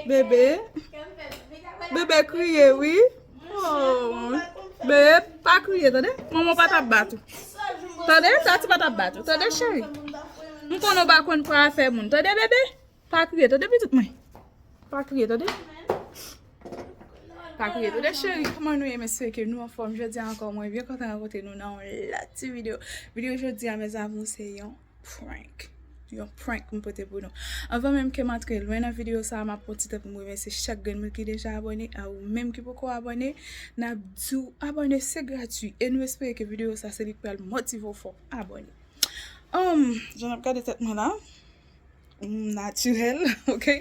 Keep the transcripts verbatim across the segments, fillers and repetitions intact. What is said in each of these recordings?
Bebe. Bebe kriye, wi. Oh, bebe, pa kriye, tande? Manman pa t ap bat ou. Tande? Tati pa t ap bat ou. Tande, cheri? M konnen w pa konn pran afè moun. Tande, bebe? Pa kriye, tande, pitit mwen? Pa kriye, tande? Pa kriye, tande, cheri? Kòman nou ye? M espere ke nou anfòm. Jodi a ankò, mwen byen kontan rankontre nou nan yon lòt ti videyo. Videyo jodi a, mes amours, se yon prank. Yon prank m pote pou nou. Anvan menm ke m antre lwen nan videyo sa a, m ap pran ti tan pou m remèsye chak grenn moun ki deja abòne. A ou menm ki poko abòne, n ap di w abòne, se gratui. E nou espere ke videyo sa se li k pral motive w fè w abòne. Um, jan n ap gade tèt mwen la, m natirèl, oke?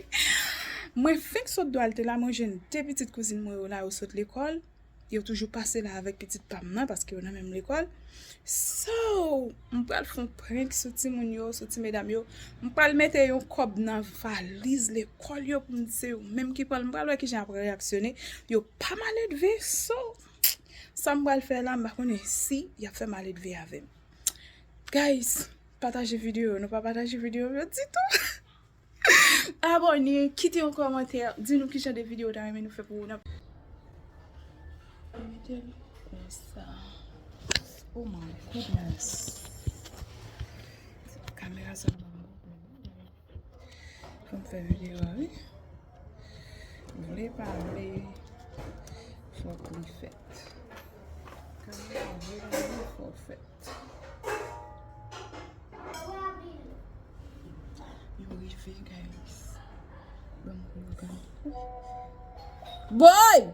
Mwen fenk sot Dwal te la, mwen jwenn de pitit kouzin mwen yo la, yo sot lekòl. Yo toujou pase la avèk pitit pa m nan, paske yo nan menm lekòl. So, m pral fè yon prank sou timoun yo, sou ti medam yo. M pral mete yon kòb nan valiz lekòl yo pou m di se yo menm ki pran l. M pral wè kijan y ap reyaksyone. Yo pa maledve, so, sa m pral fè la, m pa konnen si y ap fè maledve avè m. Guys, pataje videyo, nou pa pataje videyo yo ditou. Abòne, kite yon kòmantè, di nou ki jan de videyo w ta renmen nou fè pou ou nan. Mete l konsa. Oh my goodness. Kamera sa pa bon pou m fè videyo a, wi. Vle pa vle, fòk li fèt. Kamera vle pa vle, fòk fèt. Yo rive, guys. Ban m gwo gade. Boy!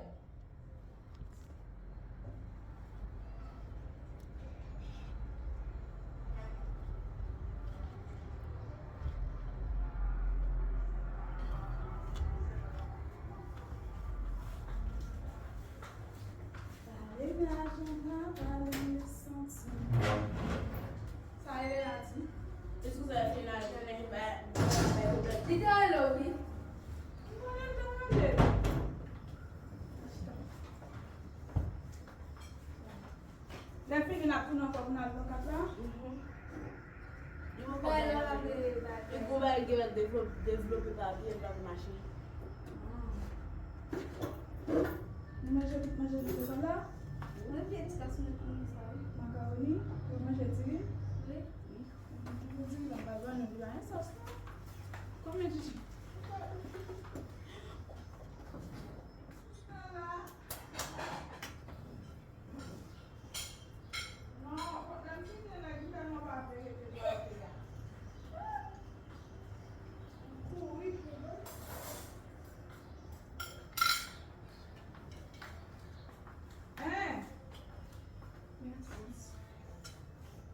Sa rele la di. Eskize, fè lajan nèg ba, ba pwoblèm. Li te rele w, wi. M konnen l te rele. Lè fini, n ap tounen ankò pou n al nan kat la. Mhm. Li gon bagay, li gon bagay gen lè devlo-, devlope papye, l pa pou mache. Nou manje tout manje nou te fè la? Mwen gen ti kas mwen pou nou sa, wi. Makawoni, nou manje diri? Wi. Diri la pa ban nou, li pa gen sòs, non. Konbyen chichi?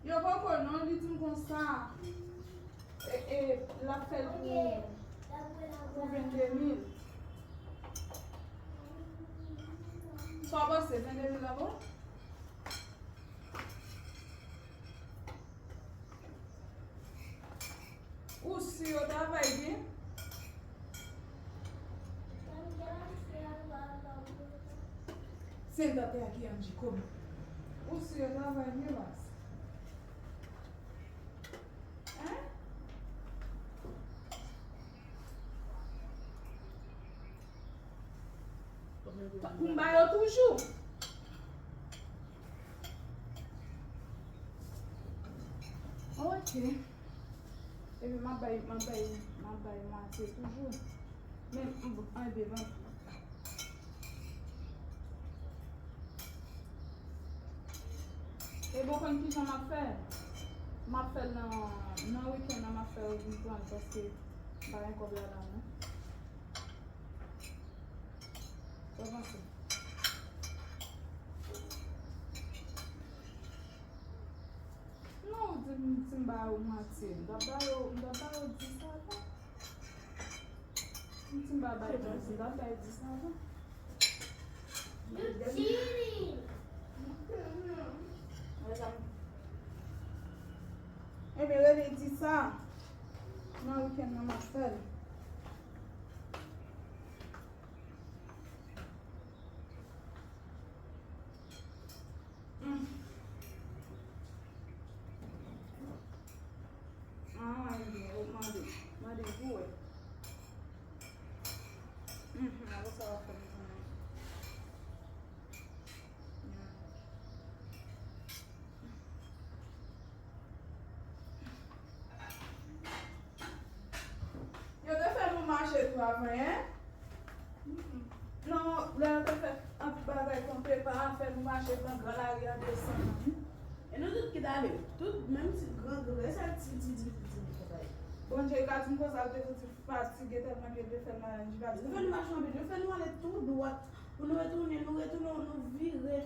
Yo poko non, li di m konsa. E, e, l ap fè l pou, pou vennde mil. Sa w panse, vennde mil la bon? Ou si yo travay byen? Sentate aki Angie, koube. Ou si yo travay byen, baz? Hein? Pou m ba yo toujou. Ok. Epi m ap bay, m ap bay, m ap bay mwatye toujou. Men, m, m, anben, ban. E bon, konn kijan m ap fè? M ap fè l nan, nan wikenn nan, m ap fè yo vin pran l, paske m pa gen kòb ladan l, non. Sa w panse? Non, ou di m, di m ba yo mwatye. M t ap ba yo, m t ap ba yo dis avan. M di m pa bay dis, m t ap bay dis avan. Ebyen, rele dis sa. Nan wikenn nan, m ap fè l. Ah, ebyen, ou mande, mande pou wè. Yo ap vanyen? Non, lè yo te fè anpil bagay kontre pa fè nou mache pran gran lari a desann. E nou tout ki t ale. Tout, menm ti gran, gran, e sèl ti, ti, ti, ti, ti bagay. Bondye ka di m konsa, l te santi fatige tèlman ke l te fè l malad, li pa di. Yo fè nou mache anpil, yo fè nou ale tou dwat. Pou nou retounen, nou retounen, nou vire.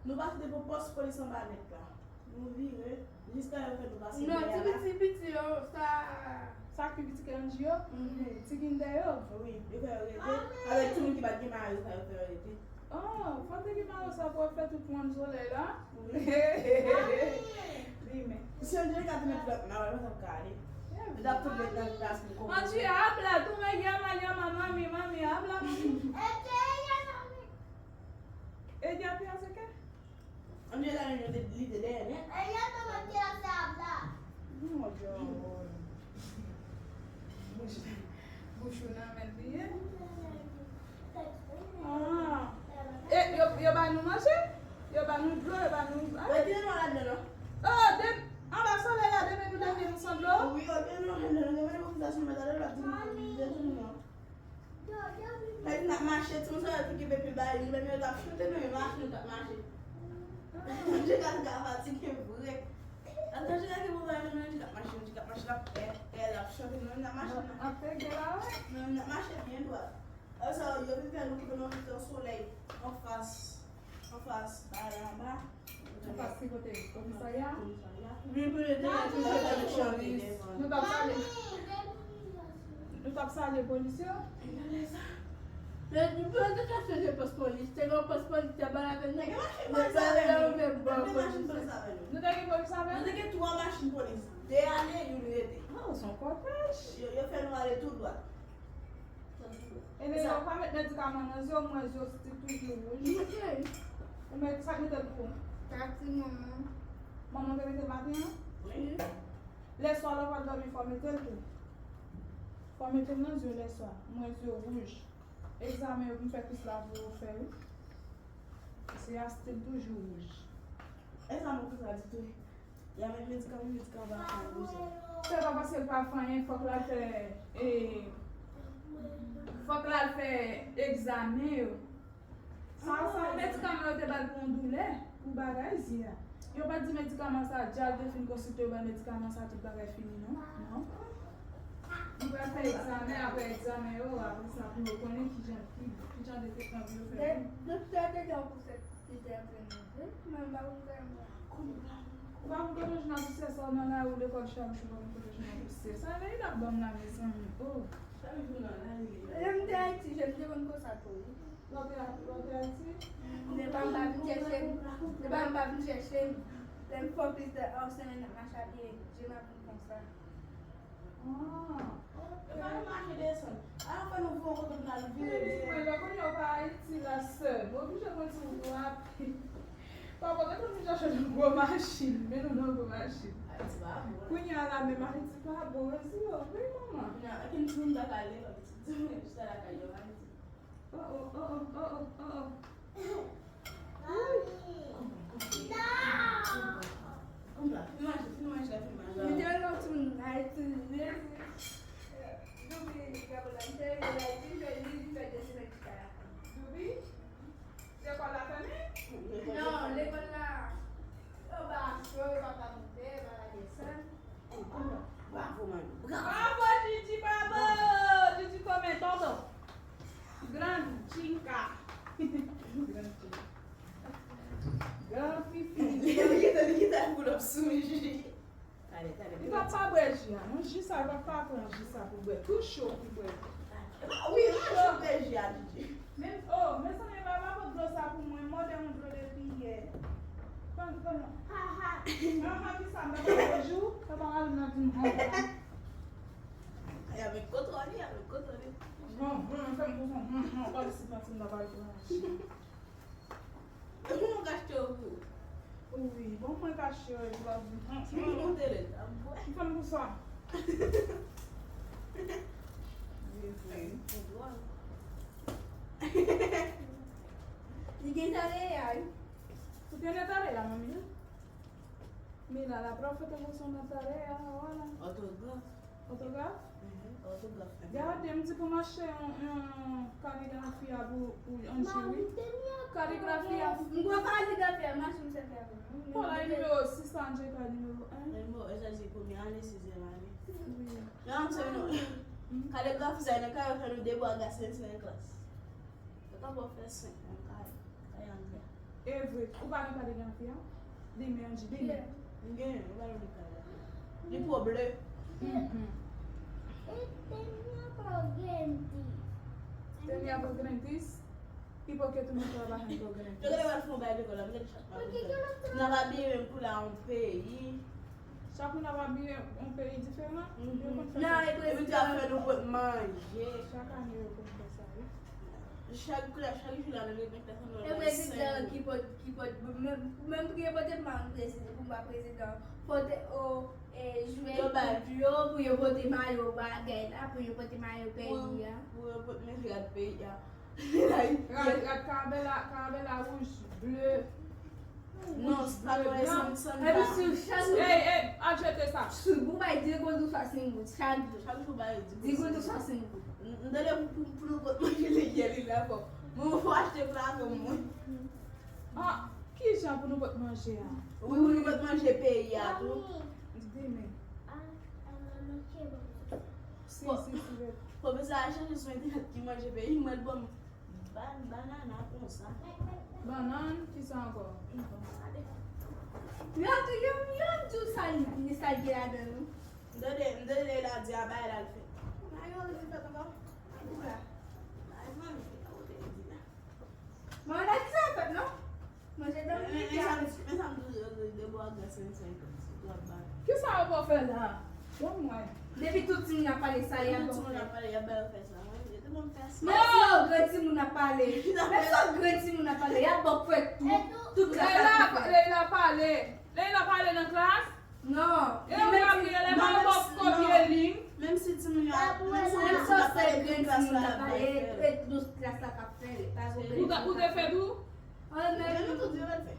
Nou pase devan pòs polis anba nèt la. Nou vire, jiska yo fè nou pase dèyè la. Non, ti piti piti yo, sa. Sa ki piti ke Anji yo? Mhm. Ti Kinder yo? Wi, yo fè yo rete. Avèk timoun ki pa t gen mayo, sa yo fè yo rete. Oh, fò te gen mayo sa pou ap fè tout mòn solèy la. Wi. Li men. Si Anji ka te met lòt, nan wè, pa t ap ka ale. Yo t ap tou met nan plas pou kòmanse. Anji, habla, tú me llamas, llama mami, mami, habla, mami. Ella te hace qué? Anjela menm yo te, li te dèyè nèt. Ella no me quiere hacer hablar. Mon Dieu. Bouch, bouch ou nan men li ye. Ah. E, yo, yo ba nou manje? Yo ba nou dlo, yo ba nou, ah. Mwen te nan ladan, non? Oh, de, anba solèy la, demen nou leve nou san dlo? Wi, yo te nan ladan, non, mwen te konn sa sou mwen, talè, l ap di nou, de tou, non. Lè n ap mache, timoun sa yo te kenbe pye ba yo, li menm yo t ap chante nan yon machin, yo t ap mache. Anjela te ka fatige vre. Anjela gen bon bagay nan men, Anjela k ap mache, Anjela k ap mache, l ap, e, e, l ap chante nan yon machin nan. Ap pege la, wi. Nan yon, l ap mache byen dwat. Apre sa, yo vin fè nou kanpe nan mitan solèy, anfas. Anfas bagay la anba. Anfas ki kote? Komisarya? Komisarya. Wi, pou yo te mete yo nan polis. Nou t ap salye. Nou t ap salye polis yo? Gade sa. Men, nou pa t ka chanje pòs polis. Te gen pòs polis, te ba lapenn nan. Te gen machin polis avè nou. Te gen machin polis avè nou. Nou te gen polis avè nou? Nou te gen twa machin polis. De ale, youn rete. Oh, se yon kòtèj. Yo, yo fè nou ale tou dwat. Ebyen, yo pa met medikaman nan zye w, mwen zye w stil toujou wouj. Ou met, sa k mete l pou ou? Sa ti manman. Manman te mete l maten an? Wi. Lèswa, lè w pral dòmi, fò w mete l tou. Fò w mete l nan zye w lèswa. Mwen zye w wouj. Egzamen yo, m fè kous la pou yo fè, wi. Se a stil toujou wouj. Egzamen kous la di tou. Y a met medikaman, medikaman pa fè anyen. Se pa paske l pa fè anyen, fòk l al fè, e, fòk l al fè egzamen yo. Sa, sa medikaman yo te ba l pou yon doulè, pou bagay zye a. Yo pa di medikaman sa, dja l te fin konsilte yo ba l medikaman sa, tout bagay fini, non? Non. Li pral fè egzamen, apre egzamen yo, apre sa, pou yo konnen kijan, ki, kijan de tretman pou yo fè. Doktè te di w pou se Li te antrene vre, men m pa konn kòman. Ou pa konn kote w jwenn adousè sa w nan lari, w lekòl chak jou, ou pa konn kote w jwenn adousè sa. Sa vle di l ap ban m la, mezanmi. Oh. Chak jou nan lari, li. Lè m te Ayiti, je m te konn konsa tou, wi. Lè w te, lè w te Ayiti? Depa m pa vin chèche m, depa m pa vin chèche m. Lè m fè plis de yon semèn ap mache a pye, je m ap vin konsa. Ah, ok. Yo fè nou mache desann. Ala fè nou voye kote pou n al vire. Mwen, lè kounye a w pa Ayiti la, sè m oblije mwen di w nou rapid. Papa, lè kounye a w chache nan gwo machin, men nou nan gwo machin. Ayiti pa bon. Kounye a la, menm Ayiti pa bon, rezi yo, wi, manman. Kounye a, ankenn timoun pa ka lekòl, pitit timoun jis lakay yo, Ayiti. Oh, oh, oh, oh, oh, oh, oh. Ay. Konn la, fin manje, fin manje la, fin manje la. Mwen te wè yon timoun Ayiti, li, Doubi, Gabriel, li te rive la, li di, li di, li di, li di, Doubi, lekòl la fèmen? Non, lekòl la, yo pa cho, yo pa ka monte, yo pa ka desann. Bravo, mami. Bravo. Bravo, Didi, bravo. Didi, kòmè, tonton. Gran chinka. Gran chinka. Gran fifi. Li kite, li kite anvilòp sou li. Talè, talè. Li pa pa bwè ji a, non. Ji sa, li pa pa pran ji sa pou bwè. Tou cho pou bwè. Wi, wi, cho bwè ji a, Didi. Men, oh, mezanmi, pa, pa pot dlo sa pou mwen, mòde yon dlo depi yè. Konn, konn. Ha, ha. Ha, ha, kisa, m pa ka bwè jou, sa pa al nan di m, ha, ha. Ay, avèk kontwòl, wi, avèk kontwòl, wi. Bon, bon, fè m konsa, bon, bon, kòm si santi m ta pral pran. Mwen kache w pou. Wi, bon, mwen kache w, epi w ap di, hmm, hmm. Mwen monte lèt, ap bwè. Fè m konsa. Li gen talè a, wi. Ou te nan talè a, manmi? Mira, la profe te puso una tarea ahora. Otro dos. Òtograf? Mhm, òtograf. Gade, m di pou m achte yon, yon kaligrafi a pou, pou Angie, wi. Kaligrafi a. M gwo kaligrafi a, machin m sèvi avè m. Bon, la, nimewo sis la, Angie, ka nimewo en. Nimewo en, sa se premye ane, sizyèm ane. Wi. Nan m se nou. Kaligrafi sa, nan kay yo fè nou debwa gasen nan klas. Yo ka ba w fè senk nan kay, kay anglè. E vre, ou pa gen kaligrafi a? Li men, Angie, li men. M gen, ou pa gen kaligrafi. Li pwo ble. Mhm. Tenia Pogrentis. Hipocrite, nou travay an Pogrentis. Yo gade wè l fè yon bagay lekòl la, m gade chak maten. N ap abiye menm kou la yon peyi. Chak moun ap abiye yon peyi diferan. Mhm. Yo konn fè Non, sa. e Epi te ap fè nou pot manje. Chak ane yo konn fè sa, wi. Chak kou la, chak jou la, nou gen pèsòn nou E prezidan ki pot, ki pot, menm, menm pou yo pote m pa prezidan, pou m pa prezidan, pote o, e jwe Yo bay. Yo pou yo pote mayo bagay la, pou yo pote mayo peyi a. Pou yo pot men rad peyi a. Rad, rad karabela, karabela wouj, ble. Non, se pa konn san, san Epi sou chak jou, Ey, ey, al jete sa. sou pou bay de goud ou swasenn goud, chak jou. Chak jou bay di Di goud ou swasenn goud. M tande pou, pou, pou nou pot manje lè yè li la fò. Mwen fò achte pla pou mwen. Ah, ki jan pou nou pot manje a? Wi, pou nou pot manje peyi a tou. Demen. Si, si, si, si. Pwofesè a chèche sou entènèt ki manje peyi, mwen l ban m ban, banana konsa. Bannann, ki sa ankò? Yo, yo, yo di w sa li, li sa l gen ladan nou. M tande, m tande la di a bay la l fè. Nan yo li fè ankò. An tou ka. Bay manje, sa ou te di la. Mwen la ki sa fèt non? Manje dan Men, men, men sa m, men sa m toujou di, de bwa gras senk senkant, se twòp bagay. Ki sa yo pou fè la? Bon mwen. Depi tout timoun ap pale sa, y ap Tout bon timoun fè. Ap pale, y ap bay yo fè sa. Mwen, yo te ban m fè sa. Men si yon gran timoun ap pale, men si yon gran timoun ap pale, y ap bon fè tout, tout klas Leila, ap fè. Leila pale. Leila pale nan klas? Non. E ou Gabriel, e pa yo pou kopye liy. Menm si timoun yo ap, menm si Menm timoun sa ap se pale, gran tout klas timoun la ap ap pale, bay fè. E tout klas la k ap fè l. Pa gen Ou te, ou te fè tou? An, men Men nou tout yo ret fè.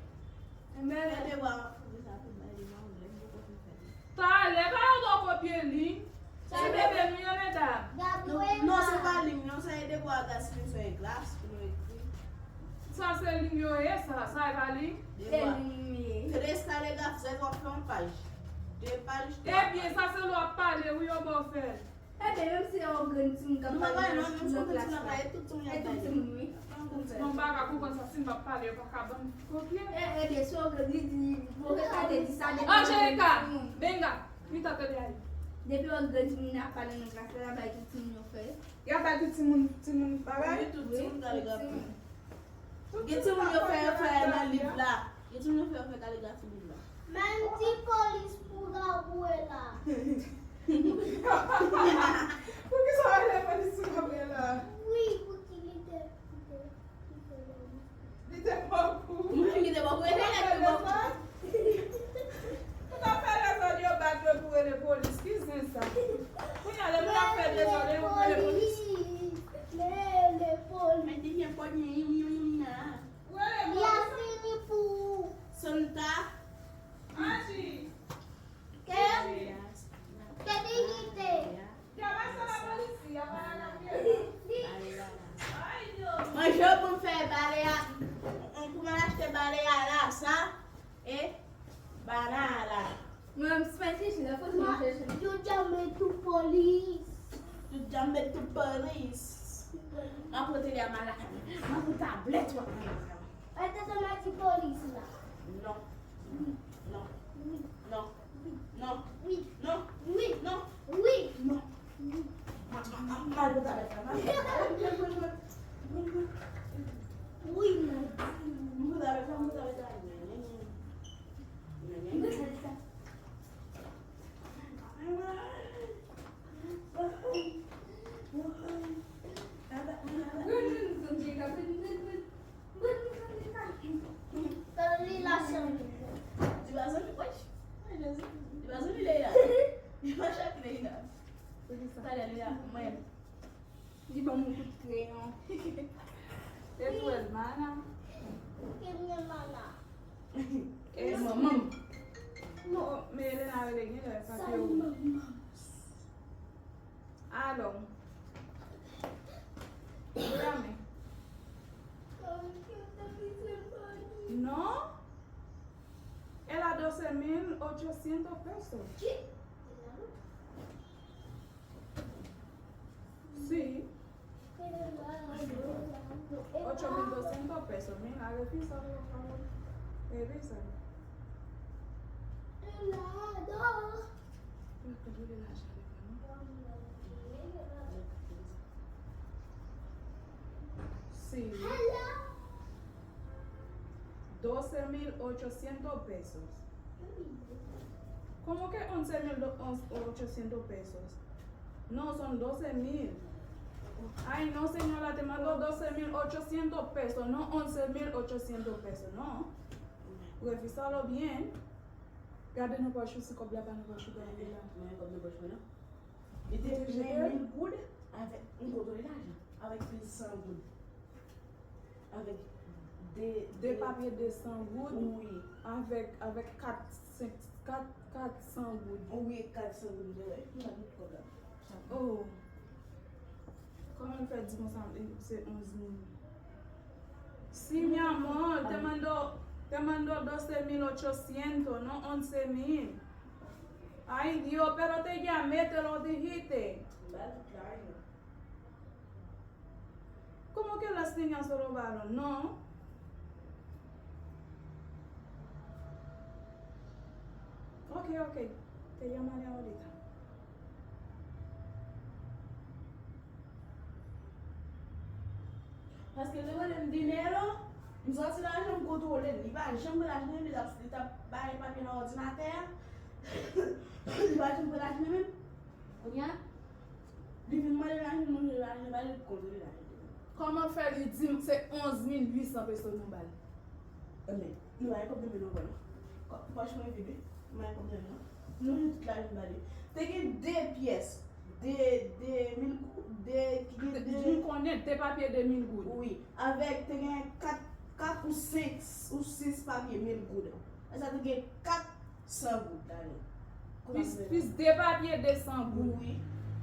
Men Fè devwa, fè sa pou bay li nan lè m poko fin fè li. Talè, pa yo pou kopye liy. Se bebe nou ye, medam. Non, non, se pa liy, non, se devwa gras li se gras pou nou ekri. Sa se liy yo ye, sa, sa e pa liy. Se liy li ye. Tres kaligrafi, se w ap fè yon paj. De paj, twa Ebyen, sa se lè w ap pale, wi, yo ba w fè l. Ebyen, menm si yon grenn timoun k ap Nou pa pale bay non, menm si nan yon klas timoun ap la. pale, tout timoun E ap tout pale. Timoun, wi. Non, m pa ka konprann sa, si m p ap pale, yo pa ka ban m kopye. E, ebyen, si yon grenn, li di, pwofesè te di sa, depi Angelica, venga, mi ta te ale. Depi yon grenn timoun ap pale nan klas la, bay tout timoun yo fè. Y ap bay tout timoun, timoun bagay? Wi, tout timoun kaligrafi. Tout Gen timoun yo fè, yo fè nan liv la. Gen timoun yo fè, yo fè kaligrafi liv la. Mwen di polis pou Gabriela. Poukisa w rele polis pou Gabriela? Wi, pou ki li te, li te, li te lòm. Li te poko. Mwen ki te poko, e lè ki poko. Tout afè lèzòd yo bat mwen pou rele polis. Ki zen sa? Kounye a lè moun ap fè dezòd, e ou rele polis. Rele polis. Men di gen pòt, yin, yin, yin, yin, nan. Ou rele Li a polis. Fini pou ou. Santa. Angie. Ke, ke dignite. Y a pa sa la polis, y a pa la kapyè. Manje pou m fè bale a. Pou mwen achte bale a la, sa. E banana. Mwen, m pa chèche la, fò mwen chèche. Yo djambe tou polis. Yo djambe tou polis. M ap pote li a malakay. M ap pote tablèt yo a malakay. Atè sa mwen di polis la. Non. Non. Non. Non. Wi. Non. Wi. Non. Wi. Non. Mal pou tablèt la. Mal. Wi, mwen. Mal pou tablèt la, mal pou tablèt la. Tande li la sèl. Di pa zanmi, wèch. Di pa zanmi Leila. Di pa chak Leila. Talè Leila, mwen. Li ban m yon kout kreyon. E twèl mana. Ke mwen mana. E manman. Non, men Elena rele gen lè sa ke ou. Manman. Alò, dame. Non. Él a doce mil ochocientos pesos. Sí. Ocho mil doscientos pesos. Mira, revisa, por favor. Revisa. Sí. Doce mil ochocientos pesos. ¿Cómo que once mil ochocientos pesos? No, son doce mil. Ay, no, señora, te mando doce mil ochocientos pesos, no once mil ochocientos pesos, no. Revisalo bien. Gade nan pòch ou si kòb la pa nan pòch ou, gade la. Mwen, kòb nan pòch mwen, non. Li te gen mil goud avèk, m kontwole lajan, avèk plis san goud. Avèk de, de papye de san goud. Wi. Avèk, avèk kat, senk, kat, kat san goud. Wi, kat san goud, wi. M pa met kòb la. Oh. Kòman l fè di konsa, se onz mil? Sí, mi amor, te mando, te mando doce mil ochocientos, no once mil. Ay, Dios, pero te llamé, te lo dijiste. Ba tout lajan. ¿Cómo que las niñas robaron? No. Ok, ok. Te llamaré ahorita. Paske li rele m dinero, m sòti lajan, m kontwole l. Li pa janm pran lajan nan men m, li t ap, li t ap bay papye nan òdinatè a. Li pa janm pran lajan nan men m. Kounye a, li vin mande lajan, m mande lajan, ba li kontwole lajan. Kòman fè li di m se onz mil uit san peso nou ba l? Ebyen, nou pa gen pwoblèm nan kò non. Kò-, pòch mwen vide, nou pa gen pwoblèm non. Nou jwenn tout lajan ba li. Te gen de pyès, de, de mil goud, de, ki gen de. M konnen de papye de mil goud. Wi, avèk te gen kat, kat ou senk ou sis papye mil goud. E sa te gen kat san goud ladan. Plis, plis de papye de san goud. Wi.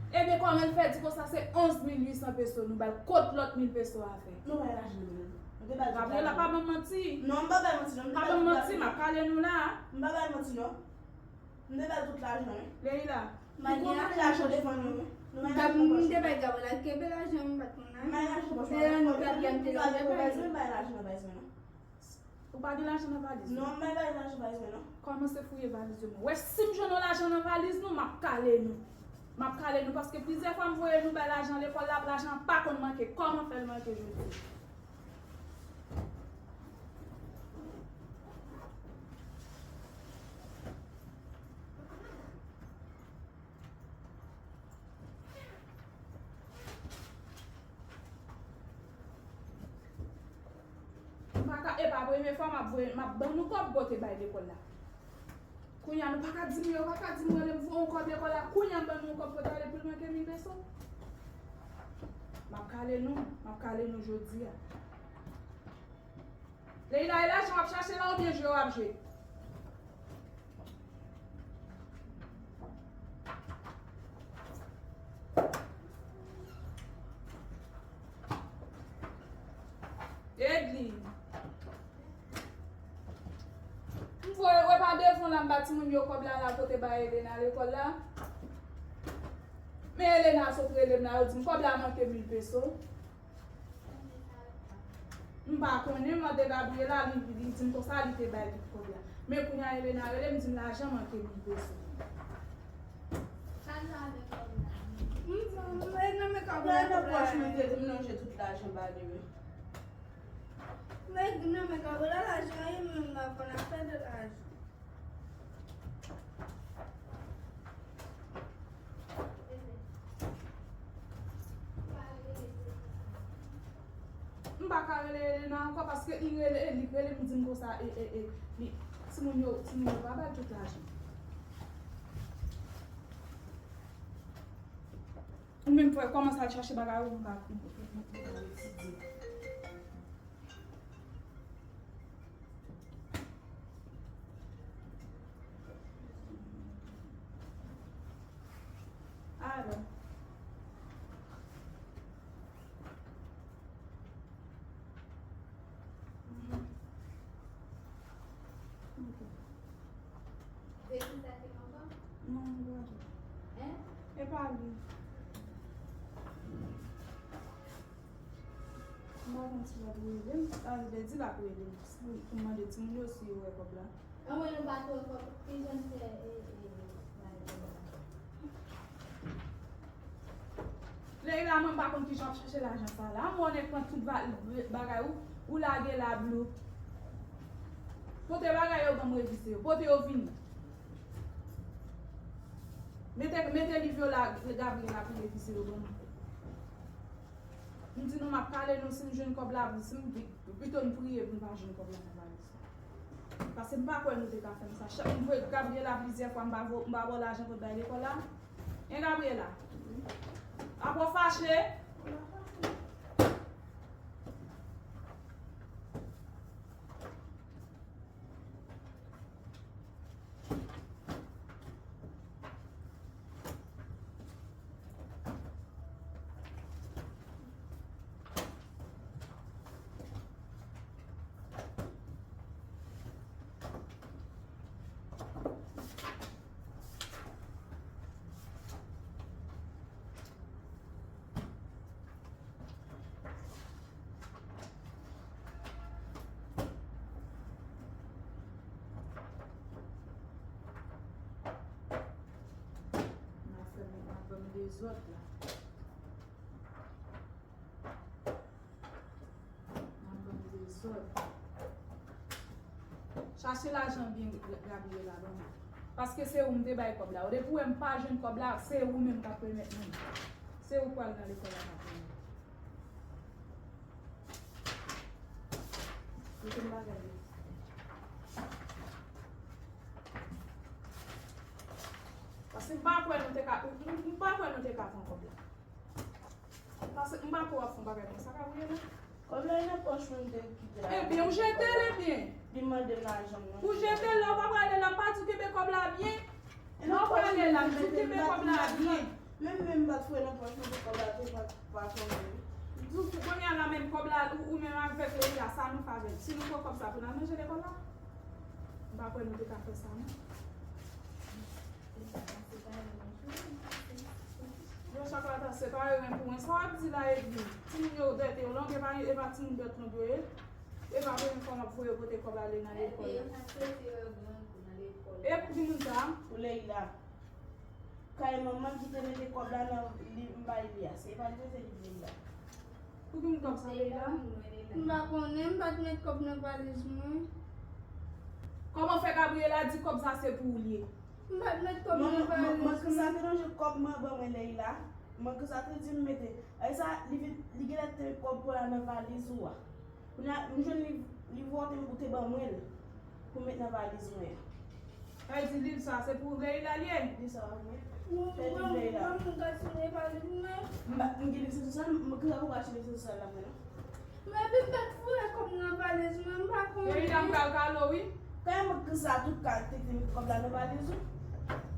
Ebyen, kòman l fè di konsa se onz mil uit san peso nou ba l, kot lòt mil peso a fè? Nou bay lajan nou menm. Nou te ba l tout lajan. Gabriela, pa ban m manti. Non, m pa bay manti non. Pa ban m manti, m ap kale nou la. M pa bay manti non. M te ba l tout lajan wi. Leila. M pa gen lajan devan nou wi. Nou bay lajan nan pòch nou. M te bay Gabriela, kenbe lajan m pa t konn la. M bay lajan nan pòch nou. Leila, nou pa gen te lajan bay nou. M bay lajan nan pòch mwen non. Ou pa gen lajan nan valiz ou? Non, m pa gen lajan nan valiz mwen non. Kòmanse fouye valiz yo mwen. Wè, si m jwenn yon lajan nan valiz nou, m ap kale nou. M ap kale nou, paske plizyè fwa m voye nou bay lajan lekòl la, lajan an pa konn manke. Kòman fè l manke jodi? M pa ka, e pa premye fwa m ap voye, m ap ban nou kòb pou te bay lekòl la. Kounye a, nou pa ka di m, yo pa ka di m rele m voye yon kòb lekòl la. Kounye a, m ban nou yon kòb pou te ale pou l manke mil peso. M ap kale nou, m ap kale nou jodi a. Leila, e lajan w ap chache la oubyen jwe w ap jwe? Edlin. M voye, wè pa devan la, m ba timoun yo kòb la, la pou te bay Elena lekòl la. Men Elena sot rele m la, yo di m kòb la manke mil peso. M pa konnen, m mande Gabriela, li, li di m konsa, li te bay tout kòb la. Men kounye a Elena rele m, di m lajan manke mil peso. Sa l fè avèk kòb la? M, m, m, nan men kòb la, nan pòch mwen, te di m lonje tout lajan ba li, wi. Men nan men kòb la, lajan, wi, men m pa konn afè de lajan. M pa ka rele Elena ankò paske li rele, li rele m di m konsa, e, e, e, li, timoun yo, timoun yo pa bay tout lajan. Ou menm fò kòmanse al chache bagay ou, m pa, m, m, m, m, m, m, Alo. M pa konn si l ap rele m. A, li te di l ap rele m. Pou, pou m mande timoun yo si yo wè kòb la. Anmwey, nou pa t wè kòb. Kijan n fè, e, e, e, bay kòb la? Leila, mwen m pa konn kijan w ap chache lajan sa la. Anmwey, w nèk pran tout va-, bagay ou, ou lage la blou. Pote bagay yo ban m revize yo. Pote yo vini. Mete, mete liv yo la, Gabriela, pou revize yo ban m. M di nou, m ap pale nou, si m jwenn kòb la, si m, pito n priye pou n pa jwenn kòb la nan valiz la. Paske m pa kwè nou te ka fè m sa. Chak m voye Gabriela plizyè fwa, m pa vo-, m pa ba w lajan pou t bay lekòl la. Hein, Gabriela? Apa w fache? N ap fè m, n ap ban m dezòd la. N ap ban m dezòd. Chache lajan byen, Gabriela, ban m. Paske se ou m te bay kòb la. Depi w wè m pa jwenn kòb la, se ou menm k ap remèt mwen. Se ou k pral nan lekòl la k ap remèt. Mete m bagay yo. Paske m pa kwè nou te ka, m, m pa kwè nou te ka pran kòb la. Paske m pa kwè w ap fè yon bagay konsa, Gabriela. Kòb la nan pòch mwen, m te kite l. Ebyen, ou jete l, ebyen. Li mande m lajan mwen. Ou jete l, lè w pa prale, l ap pati, w kenbe kòb la byen. Lè w prale la, m di w kenbe kòb la byen. Menm, menm m pa t fouye nan pòch mwen, kòb la te pa, pa tonbe. M di w, kounye a la, menm kòb la, ou, ou menm avèk Leila, sa nou fè avè l? Si nou pran kòb sa pou n al manje lekòl la? M pa kwè nou te ka fè sa, non. Yo, chak la ta separe ren pou ren. Sa w ap di la, Edwin? Timoun yo dèt yo long, e pa, e pa timoun dèt long yo ye. E pa premye fwa m ap voye yo pote kòb ale nan lekòl la. E pou ki moun sa? Pou Leila. Kay manman ki te mete kòb la nan li, m bay li a. Se pa li te se li Leila. Pou ki moun kòb sa, Leila? M pa konnen, m pa t met kòb nan valiz mwen. Kòman fè Gabriela di kòb sa se pou ou li ye? M pa t met kòb nan valiz mwen. Mwen, mwen, mwen, sa te lonje kòb mwen ban mwen Leila. Mwen, sa te di m mete. Ay sa, li vin, li genlè te met kòb pou la nan valiz ou a. Kounye a, m jwenn li, li voye m pou te ban mwen l, pou met nan valiz mwen an. Sa vle di liv sa, se pou Leila l ye? Liv sa, wi. Fè liv Leila. Mwen, mwen, mwen ka siyen pa liv mwen. M pa, m gen liv se sou sa, m, m, kijan pou m ka siyen liv se sou sa la mwen, non? Men epi m pa t foure kòb nan valiz mwen, m pa konnen. Leila, m pral kale w, wi. Kay mwen ki sa tout ka te te met kòb la nan valiz ou?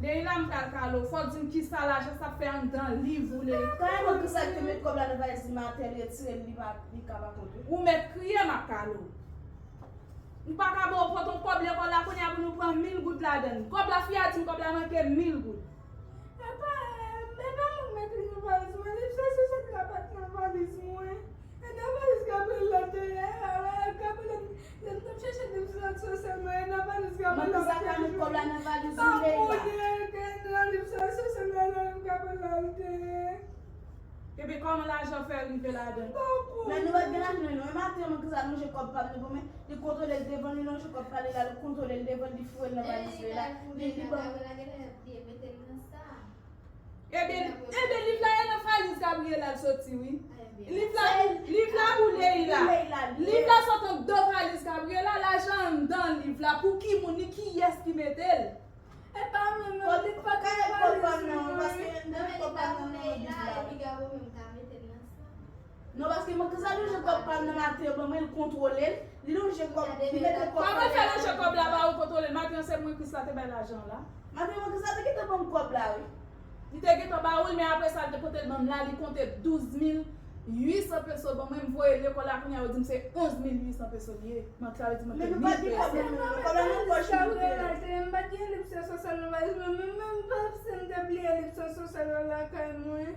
Leila, m pral kale w. Fò w di m kisa lajan sa ap fè anndan liv ou, Leila. Kay mwen ki sa te met kòb la nan valiz li, Matèl retire l, li pa, li ka pa konte. Ou mèt kriye, m ap kale w. M pa ka ba w pote yon kòb lekòl la, kounye a pou nou pran mil goud ladan l. Kòb la, fi a di m kòb la manke mil goud. E pa, e pa mwen k mete l nan valiz mwen, liv sa se sèt la pa t nan valiz mwen. E nan valiz Gabriela te ye, e, e, Gabriela, lè m t ap chèche liv sa sou sèl mwen, e nan valiz Gabriela te ye. Mwen ki sa ka met kòb la nan valiz ou, Leila? Pa konnen, ke nan liv sa sou sèl mwen, nan liv Gabriela te ye. Epi kòman lajan fè rive ladan? Pa konnen. Men nou pa t gen lajan non, e maten an, mwen ki sa lonje kòb pa m nan ban mwen, li kontwole l devan, li lonje kòb pa Leila, li kontwole l devan, li foure l nan valiz Leila, li, li ban m. Gabriela genlè bliye mete l nan sa. Ebyen, ebyen, liv la e nan valiz Gabriela l soti, wi. Liv la pou, liv la pou Leila. Liv la sot anndan valiz Gabriela, lajan anndan liv la. Pou ki moun, ni kiyès ki mete l? E pa mwen menm, li pa t nan valiz mwen. Non, paske mwen, ki sa lonje kòb pa m nan maten an, ban mwen, li kontwole l, li lonje kòb, li mete kòb pa l. Kòman fè lonje kòb la ba ou, kontwole l? Maten an, se mwen Krisla te bay lajan la. Maten an, Krisla te gentan ban m kòb la, wi. Li te gentan ba ou l, men apre sa, li te pote l ban m la, li konte douz mil, uit san peso ban mwen, m voye lekòl la, kounye a yo di m se onz mil uit san peso li ye. Mwen, sa vle di mwen te mil peso. Men nou pa t gen kòb nan men nou, kòb la nan pòch nou te. M pa t gen liv san swasant nan valiz mwen, men menm panse m te bliye liv san swasant nan lakay mwen.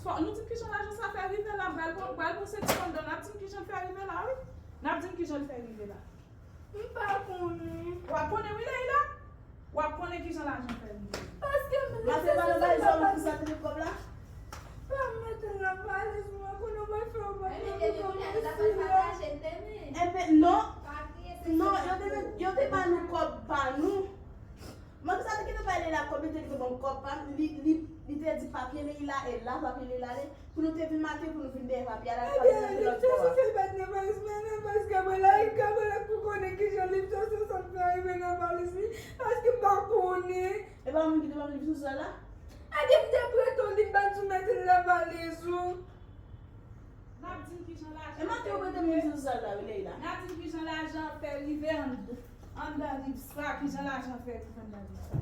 Fò nou di m kijan lajan sa fè rive la, m pral pran, pral pran senti pandan, n ap di m kijan l fè rive la, wi. N ap di m kijan l fè rive la. M pa konnen. W ap konnen wi, Leila. W ap konnen kijan lajan fè rive. Paske m Mase pa nan valiz ou pou sa te met kòb la? Pa mete nan valiz mwen, konnen mwen fè yon bagay pou kòb mwen si la. Enben, non. Non, yo te met, yo te ba nou kòb pa nou. Mwen, sa te gentan bay Leila kòb, li te gentan ban m kòb pa m. Li, li, li te di papye Leila e la, papye Leila li. Pou nou te vin maten, pou nou vin dèyè papye a, la, papye a te lòt bò a. Sosyo pa t nan valiz mwen non, paske mwen la, e Gabriela pou konnen kijan liv sosyo sa fè rive nan valiz li, paske m pa konnen. E pa mwen ki te ban m liv sosyo la? Ade m te prete w li, m pa t sou mete l nan valiz ou. N ap di m kijan lajan fè rive. E maten ou prete m liv sosyo la, wi, Leila. N ap di m kijan lajan fè rive anndan, anndan liv sa, kijan lajan fè rive anndan liv sa.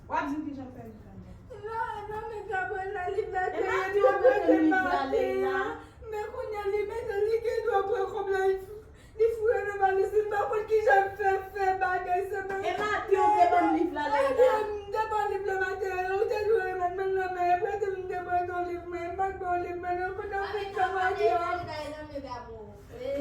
W ap di m kijan l fè rive anndan. Non, non, men Gabriela, liv la te ye, li te prete maten an. Men kounye a, li mete, li gen dwa pran kòb la, li f-, li foure nan valiz li. M pa konn kijan l fè, fè bagay sa, men. E maten, ou te ban m liv la, Leila. Maten, m te ban liv la maten an, ou te di w remèt mwen nan men, epi m te prete w liv mwen, m pa t ba w liv mwen, non, kounye a, m fin fè maten an.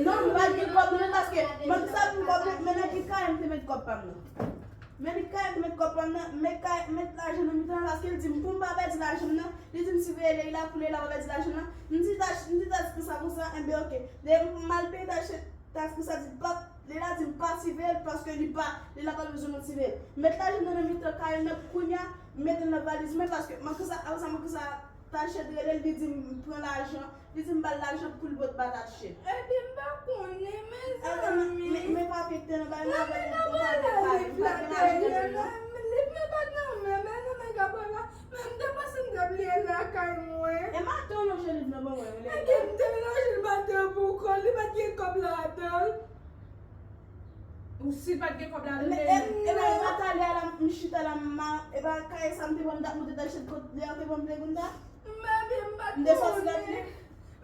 Non, m pa t gen kòb non, paske mwen sa pou kòb mwen, men nan ki kay m te met kòb pa m nan. Men li kay m te met kòb pa m nan, men kay, met lajan nan mitan, paske l di m pou m pa pèdi lajan m nan, li di m siveye Leila, pou Leila pa pèdi lajan m nan. M di ta, m di Taskisa konsa, enben oke. Lè m al peye Taskisa, Taskisa di pa, Leila di m pa siveye l, paske li pa, Leila pa bezwen moun siveye l. Met lajan nan nan mitan kay m nan, kounye a, m mete l nan valiz mwen, paske Marcus a, apre sa Marcus a Tachèt rele l, li di m pran lajan, li di m ba l lajan pou l pot ba Tachèt. Ebyen, m pa konnen, mezanmi. Men, men papye ki te nan bay mwen avè l, ou pa gen pa gen lajan nan men l. Liv mwen pa t nan men m, men nan men Gabriela, men m te panse m te bliye l lakay mwen. E maten w lonje liv nan ban mwen, Leila. Ebyen, m te lonje l maten an pou kòb, li pa t gen kòb ladan l. Ou si l pa t gen kòb ladan l, men, e, e, e pa talè a la, m chita la, m, e pa kaye sa m te pran, m t ap monte Tachèt kot lè yo te pran m te konn ta. M pa byen, m pa t konnen.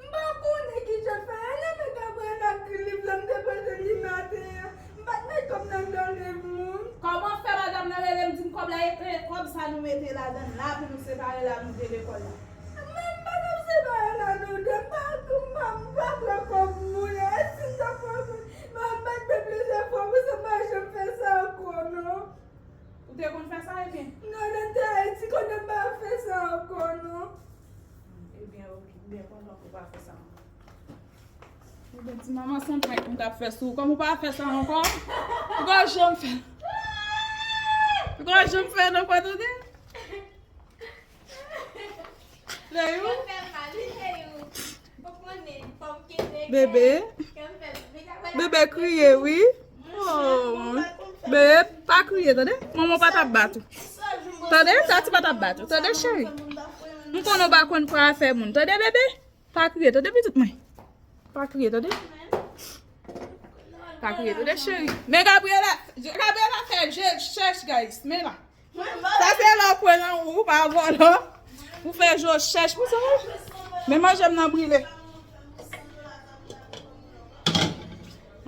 M pa konnen ki jan fè. Ann men Gabriela ak liv la m te prete li maten an. M pa t met kòb nan dan liv moun. Kòman fè madanm nan rele m di m kòb la e, e kòb sa nou mete ladan l la pou nou separe la nou de lekòl la? Men m pa t ap separe la nou de. M pa, m pa, m pa pran kòb moun. E si m ta pran moun, m ap mande plizyè fwa pou sa m pa janm fè sa ankò non. Ou te konn fè sa, ebyen? Non, lè m te Ayiti, konnen m pa fè sa ankò, non. Ebyen, oke, m byen kontan ke w pa fè sa ankò. Ebyen, ti manman, se yon prank m t ap fè sou ou. Kòm ou pa fè sa ankò, ou pa janm fè. Ou pa janm fè, non, pa tande? Leyou? Bebe. Bebe kriye, wi. Oh. Bebe, pa kriye, tande? Manman pa t ap bat ou. Tande? Tati pa t ap bat ou. Tande, cheri? M konnen w pa konn pran afè moun. Tande, bebe? Pa kriye, tande, pitit mwen? Pa kriye, tande? Pa kriye, tande, cheri? Men Gabriela, Gabriela fè je chèch, guys. Men la. Sa se lè w kwè nan ou, ou pa vòlò. Ou fè je w chèch pou sa. Men manje m nan brile.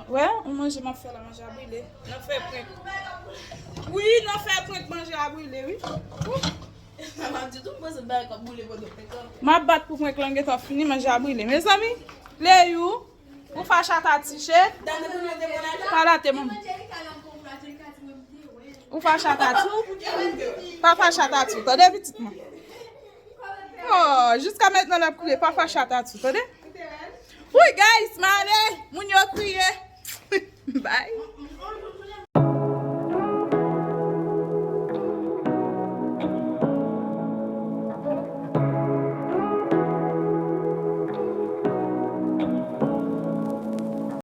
Wè, ou manje m ap fè la, manje a brile. Nan fè prank. Wi, nan fè prank, manje a brile, wi. Ou. M ap bat pou prank lan gentan fini, manje a brile. Mezanmi, Leyou. Ou fache a Tati, cheri? Pa late, manman. Ou fache a Tati? Pa fache a Tati, tande, pitit mwen. Oh, jiska mentnan l ap kriye, pa fache a Tati, tande? Wi, guys, m ale. Moun yo kriye. Bye.